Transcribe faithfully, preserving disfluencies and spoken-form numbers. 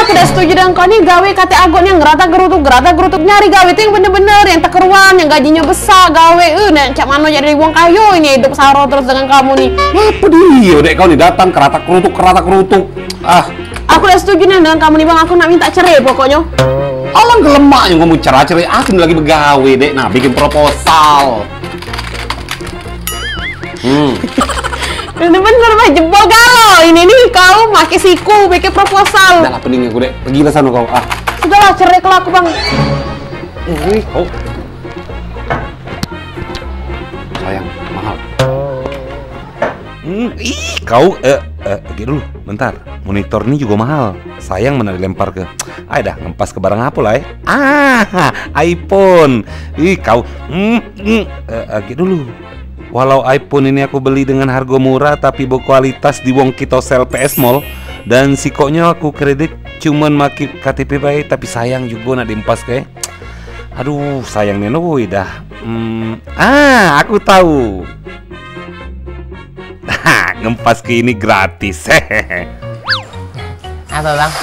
Aku dak setuju dengan kau ni, gawe katek agot ni yang gerata gerutuk, gerata gerutuk. Nyari gawe tu yang bener-bener, yang tekeruan, yang gajinyo besak, gawe. Eh, nak cak mano jadi wong kayo ini, hidup saro terus dengan kamu ni. Apa dia dek kau ni datang kerata kerutuk, kerata kerutuk. Ah, Aku dak setuju nian dengan kamu ni, Bang. Aku nak minta cerai pokoknyo. Alang ke lemak yang ngomong cerai-cerai. Aku ni lagi begawe, dek. Nah, bikin proposal. Hmm. Bener-bener, Bang, jebol galo. Ini ni kau make siku, bikin proposal. Dah lah, pening aku, dek. Pergilah sana kau. Ah. Sudahlah, cerai ke aku, Bang. Ui, kau. Sayang, mahal. Hmm, ih, kau, eh, eh, agek dulu, bentar. Monitor ni juga mahal. Sayang mana dilempar ke. Ai dah, ngempas ke barang apa lah, eh? Ah, iPhone. Ih, kau. Hmm, hmm, eh, agek dulu. Walau iPhone ini aku beli dengan harga murah tapi berkualitas di wong kito sel P S Mall dan sikoknyo aku kredit cuman make K T P bae, tapi sayang juga nak diempas ke. Aduh, sayang nian woi dah. Hmm, ah, aku tahu. Ha, ngempas ke ini gratis. Apa, Bang?